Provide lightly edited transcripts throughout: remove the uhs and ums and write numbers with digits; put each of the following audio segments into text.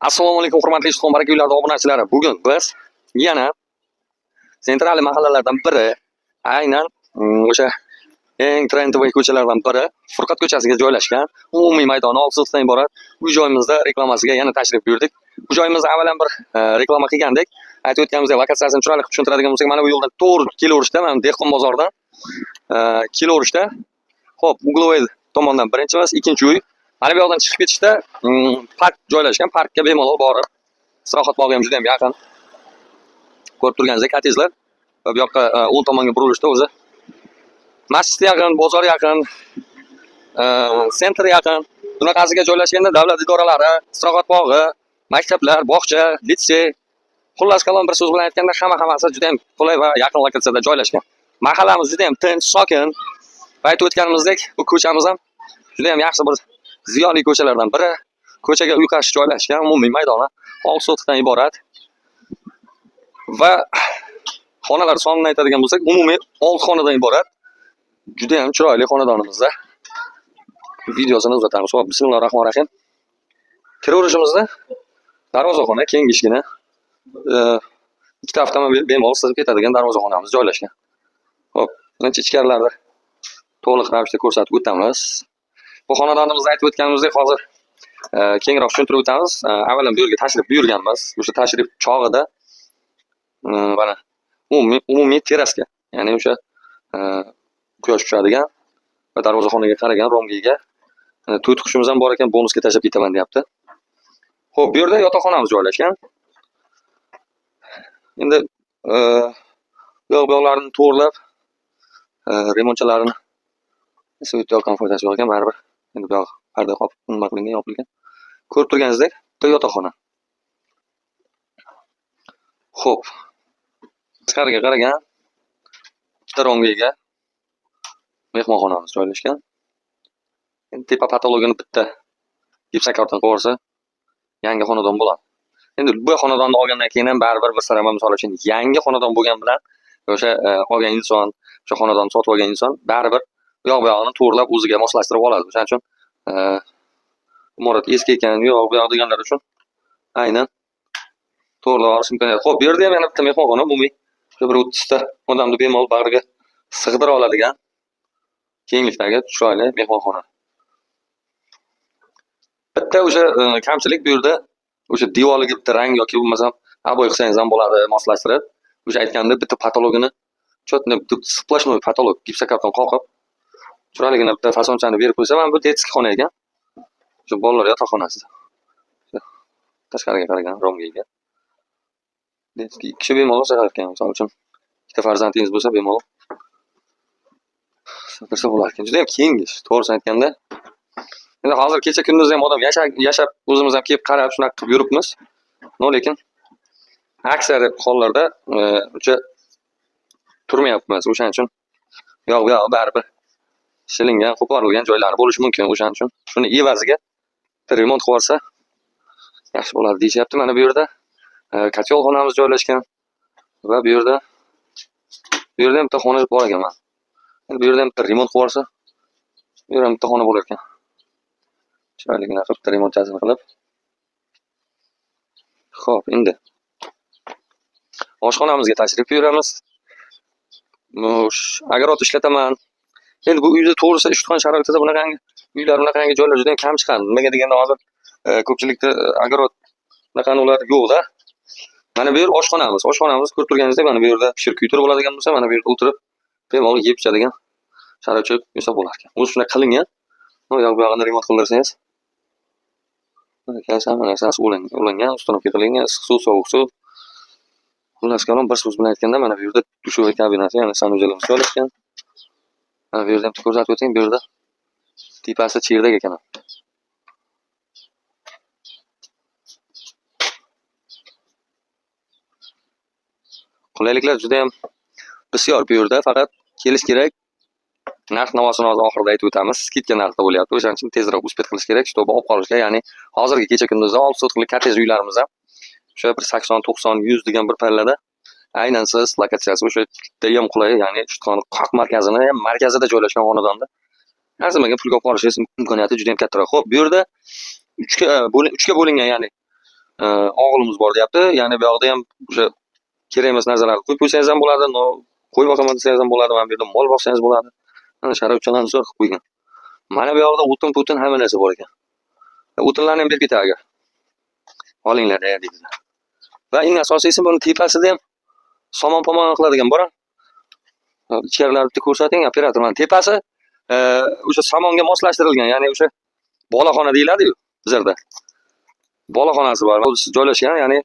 Assalomu alaykum, hurmatli Ishtixon Baraka uylarida obunachilari. Bugun biz yana sentral mahallalardan biri, aynan o'sha eng trendli ko'chalardan biri Furqat ko'chasiga joylashgan umumiy maydoni 6 sotixdan iborat uy joyimizda reklamasiga yana tashrif buyurdik. Bu joyimizda avvalan bir reklama qilgandik. Aytib o'tganimizdek, lokatsiyasini chiroyli qilib tushuntiradigan bo'lsak, mana bu yo'ldan to'g'ri kelaverishda, mana Dehqon bozoridan kelaverishda, xo'p, угловой tomondan birinchimiz, ikkinchi uy. Mana bu yoqdan chiqib ketishda park joylashgan, parkka bemalol borib, istirohat bog'i ham juda ham yaqin. Ko'rib turganingizdek, kottejlar va bu yoqqa o'ng tomonga burilishda o'zi masjid yaqin, bozor yaqin, sentr yaqin. Bunaqasiga joylashganda davlat idoralari, istirohat bog'i, maktablar, bog'cha, litsey, xullas kalom bir so'z bilan aytganda hammasi juda ham qulay va yaqin lokatsiyada joylashgan. Mahallamiz juda ham tinch, sokin. Va aytib o'tganimizdek, bu ko'chamiz ham juda ham yaxshi bir ziyoli ko'chalardan biri. Ko'chaga uy qarshi joylashgan umumiy maydoni 6 sotixdan iborat. Va xonalar sonini aytadigan bo'lsak, umumiy 6 xonadan iborat. Juda ham chiroyli xonadonimizda videosini uzatamiz. Xo'p, bismillahirrohmanirrohim. Kiraverishimizda darvozaxona kengishgina, ikkita avtomobil bemalol sig'ib ketadigan darvozaxonamiz joylashgan. Xo'p, birinchi ichkarilarda to'liq ravishda ko'rsatib o'tamiz. Bu xonadonimizni aytib o'tganimizdek hozir kengroq tushuntirib o'tamiz. Avvalan bu yerga tashrif buyurganmiz. O'sha tashrif chog'ida mana umumiy terrasga, ya'ni o'sha quyosh tushadigan va darvozaxonaga qaragan romga ega to'rt qushimiz ham bor ekan, bonusga tashlab ketaman deyapti. Xo'p, bu yerda yotoqxonamiz joylashgan. Endi bu yoq bu yoqlarini to'g'rilab, remontchalarini svet yoqqan foydasi yo'q ekan baribir. Endi bu yoq parda qopib nima qilingan, yopilgan. Ko'rib turganingizdek, bitta yotoqxona. Xo'p. Tashqariga qaragan ikkita romga ega mehmonxonamiz joylashgan. Endi tepa patologini bitta gipsokarton qilib yuborsa, yangi xonadon bo'ladi. Endi bu xonadonni olgandan keyin ham baribir bir sarama, misol uchun yangi xonadon bo'lgan bilan o'sha olgan inson, o'sha xonadonni sotib olgan inson baribir u yoq bu yog'ini to'g'rilab o'ziga moslashtirib oladi. O'shaning uchun imorat eski ekan, u yoq bu yoq deganlar uchun aynan to'g'rilab olish imkoniyati. Xo'p, bu yerda ham yana bitta mehmonxona, umumiy o'sha bir 30 ta odamni bemalol bag'riga sig'dira oladigan kenglikdagi chiroyli mehmonxona. Bitta o'sha kamchilik bu yerda o'sha devoriga bitta rang yoki bo'lmasam oboy qilsangiz ham bo'ladi, moslashtirib. O'sha aytganimdek bitta patologini chotni bitta сплошной patolog gipsokarton qoqib, chiroyligina bitta fasonchani berib qo'ysa, mana bu детский xona ekan. O'sha bolalar yotoqxonasi. Tashqariga qaragan romga ega. Детский ikki kishi bemalol sig'ar ekan, misol uchun ikkita farzandingiz bo'lsa bemalol sig'dirsa bo'lar ekan. Juda ham kengish, to'g'risini aytganda. Endi hozir kecha kunduz ham odam yashab o'zimiz ham kelib qarab shunaqa qilib yuribmiz. No, lekin aksar hollarda uncha turmayapmiz. O'shaning uchun yo'q bu yoq baribir shilingan, qo'porilgan joylari bo'lishi mumkin. O'shaning uchun shuni evaziga bitta remont qilib yuborsa yaxshi bo'ladi deyishyapti. Mana bu yerda kotel xonamiz joylashgan va bu yerda ham bitta xona bor ekan mana. Endi bu yerda ham bitta remont qilib yuborsa, bu yerda ham bitta xona bo'lar ekan. Chiroyligina qilib bitta remontchasini qilib. Xo'p, endi oshxonamizga tashrif buyuramiz. Огород ishlataman. Endi bu uyda to'g'risi Ishtixon sharoitida bunaqangi uylar, bunaqangi joylar juda ham kam chiqadi. Nimaga deganda hozir ko'pchilikda огород bunaqani ular yo'q-da. Mana bu yer oshxonamiz. Oshxonamiz ko'rib turganingizdek, mana bu yerda pishirib kuydirib oladigan bo'lsa, mana bu yerda o'tirib bemalol yeb ichadigan sharoit bo'lsa bo'lar ekan. O'zi shunday qilingan. Bu yoq bu yog'ini remont qildirsangiz, mana hamma narsasi ulangan, uстановка qilingan, issiq suv, sovuq suv. Xullas kalom bir so'z bilan aytganda, mana bu yerda dushovой kabinasi, ya'ni sanuzelimiz joylashgan. Mana bu yerda ham ko'rsatib o'ting, bu yerda tepasi cherdak ekan. Qulayliklar juda ham bisyor bu yerda, faqat kelish kerak. Narx navosini hozir oxirida aytib o'tamiz. Skidka narxda bo'lyapti. O'shaning uchun tezroq uspet qilish kerak, чтобы olib qolishga, ya'ni hozirgi kecha kunduzda 6 sotixlik kottej uylarimiz ham o'sha bir 80, 90, 100 degan bir pallada aynan siz lokatsiyasi o'sha juda ham qulay, ya'ni Ishtixon qoq markazini ham markazida joylashgan xonadonda arzimagan pulga olib qolishingiz imkoniyati juda ham kattaroq. Xo'p, bu yerda 3ga bo'lingan, ya'ni Og'ilimiz bor deyapti. Ya'ni bu yoqda ham o'sha kerak emas narsalarni qo'yib qo'ysangiz ham bo'ladi, но qo'y boqaman desangiz ham bo'ladi, mana bu yerda mol boqsangiz bo'ladi. Mana sharoitchalarni zo'r qilib qo'ygan. Mana bu yoqda o'tin putin hamma narsa bor ekan. O'tinlarni ham berib ketadi agar. Olinglar deydi. Va eng asosiysi, buni tepasida ham somon pomon qiladigan bor. Ichkarilarni bitta ko'rsating, operator. Mana tepasi o'sha somonga moslashtirilgan, ya'ni o'sha boloxona deyiladi-yu bizlarda. Boloxonasi bor, o'zi joylashgan, ya'ni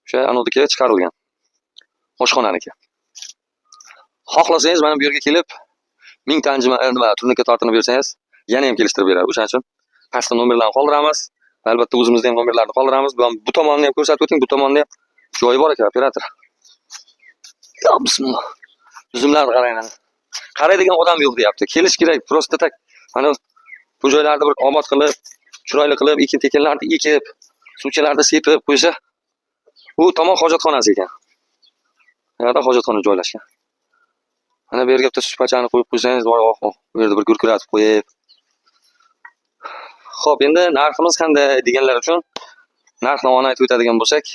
o'sha anodiki chiqarilgan. Oshxonaniki. Xohlasangiz mana bu yerga kelib 1000 ta anjuman nima turnikka tortinib bersangiz, yana ham kelishtirib beradi. O'shaning uchun pastda nomerlarni qoldiramiz. Albatta o'zimizda ham nomerlarni qoldiramiz. Bu tomonni ham ko'rsatib o'ting, bu tomonda ham joyi bor ekan, operator. Ya bismillah. Uzumlarni qarang mana. Qaraydigan odam yo'q deyapti. Kelish kerak, просто так. Mana bu joylarni bir obod qilib, chiroyli qilib, ekin tekinlarni ekib, suvchalarni sepib qo'ysa, bu tomon hojatxonasi ekan. Bu yoqda hojatxona joylashgan. Mana bu yerga bitta supachani qo'yib qo'ysangiz, voy oh, oh, bu yerda bir gurkiratib qo'yib. Xo'p, endi narximiz qanday deganlar uchun narx-navoni aytib o'tadigan bo'lsak,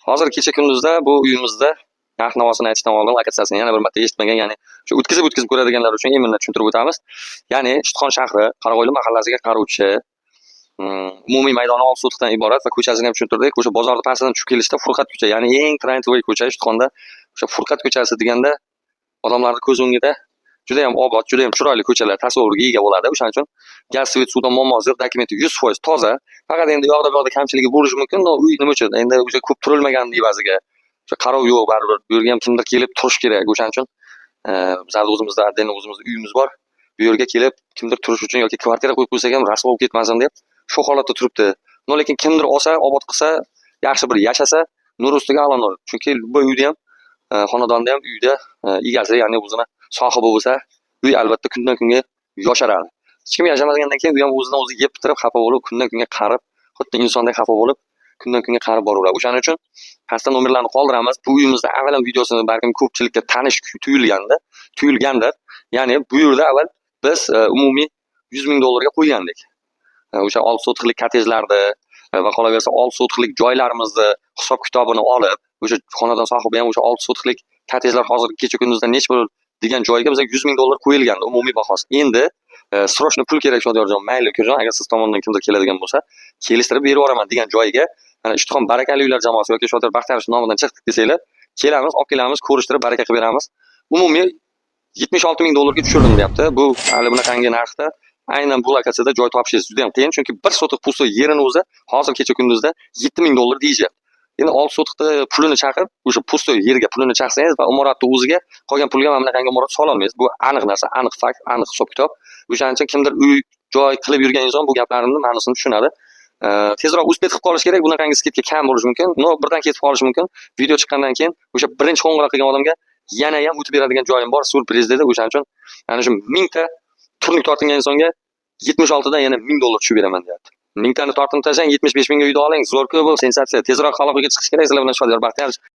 hozir kecha kunduzda bu uyimizda narx-navosini aytishdan oldin lokatsiyasini yana bir marta eshitmagan, ya'ni shu o'tkazib o'tkazib ko'radiganlar uchun именно tushuntirib o'tamiz. Ya'ni Ishtixon shahri, Qorag'oyli mahallasiga qaruvchi umumiy maydoni 6 sotixdan iborat va ko'chasini ham tushuntirdik. O'sha bozorni pastidan tushib kelishda Furqat ko'cha, ya'ni eng трендовый ko'cha Ishtixonda. O'sha Furqat ko'chasi deganda odamlarning ko'z o'ngida juda ham obod, juda ham chiroyli ko'chalar tasavvurga ega bo'ladi. O'shaning uchun gaz, свет, suvdan muammosi yo'q, dokumenti 100% toza. Faqat endi u yoqda bu yoqda kamchiligi bo'lishi mumkin, но uy nima uchun? Endi o'sha ko'p turilmagan evaziga o'sha qarov yo'q, baribir bu yerga ham kimdir kelib turish kerak. O'shaning uchun bizlarni o'zimizda отдельно o'zimizda uyimiz bor. Bu yerga kelib kimdir turish uchun yoki kvartira qo'yib qo'ysak ham rasvo bo'lib ketmasin deb shu holatda turibdi. Но lekin kimdir olsa, obod qilsa, yaxshi bir yashasa, nur ustiga a'lo nur. Chunki bu uyda ham, xonadonda ham uyda egasi, ya'ni o'zini sohibi bo'lsa, uy albatta kundan kunga yosharadi. Hech kim yashamagandan keyin u ham o'zidan o'zi yeb bitirib, xafa bo'lib, kundan kunga qarib, xuddi insondek xafa bo'lib, kundan kunga qarib boraveradi. O'shaning uchun pastda nomerlarni qoldiramiz. Bu uyimizni avval ham videosini balkim ko'pchilikka tanish tuyulganda, tuyulgandir. Ya'ni bu yerda avval biz umumiy 100 ming dollarga qo'ygandik. O'sha 6 sotixlik kottejlarni va qolaversa 6 sotixlik joylarimizni hisob kitobini olib, o'sha xonadon sohibi ham o'sha 6 sotixlik kottejlar hozir kecha kunduzda necha pul degan joyga bizga 100 ming dollar qo'yilgandi umumiy bahosi. Endi срочно pul kerak, Shodiyorjon, mayli ukajon, agar siz tomondan kimdir keladigan bo'lsa, kelishtirib berib yuboraman degan joyiga mana Ishtixon barakali uylar jamoasi yoki Shodiyor Baxtiyorov nomidan chiqdik desanglar, kelamiz, olib kelamiz, ko'rishtirib baraka qilib beramiz. Umumiy 76 ming dollarga tushirdim deyapti. Bu hali bunaqangi narxda aynan bu lokatsiyada joy topishingiz juda ham qiyin, chunki bir sotix пустой yerini o'zi hozir kecha kunduzda 7 ming dollar deyishyapti. Endi 6 sotixda pulini chaqib, o'sha пустой yerga pulini chaqsangiz va imoratni o'ziga qolgan pulga mana bunaqangi imorat sololmaysiz. Bu aniq narsa, aniq fakt, aniq hisob kitob. O'shaning uchun kimdir uy joy qilib yurgan inson bu gaplarimni ma'nosini tushunadi. Tezroq успеть qilib qolish kerak, bunaqangi скидка kam bo'lishi mumkin. Но birdan ketib qolishi mumkin. Video chiqqandan keyin o'sha birinchi qo'ng'iroq qilgan odamga yana ham o'tib beradigan joyim bor, syurpriz dedi. O'shaning uchun ana shu 1000 ta turnik tortingan insonga 76 dan yana 1000 dollar tushib beraman deyapti. 1000 tani tortinib tashlang, 75 mingga uyda oling. Zo'r-ku bu, sensatsiya. Tezroq aloqaga chiqish kerak sizlar bilan, Shodiyor Baxtiyorov.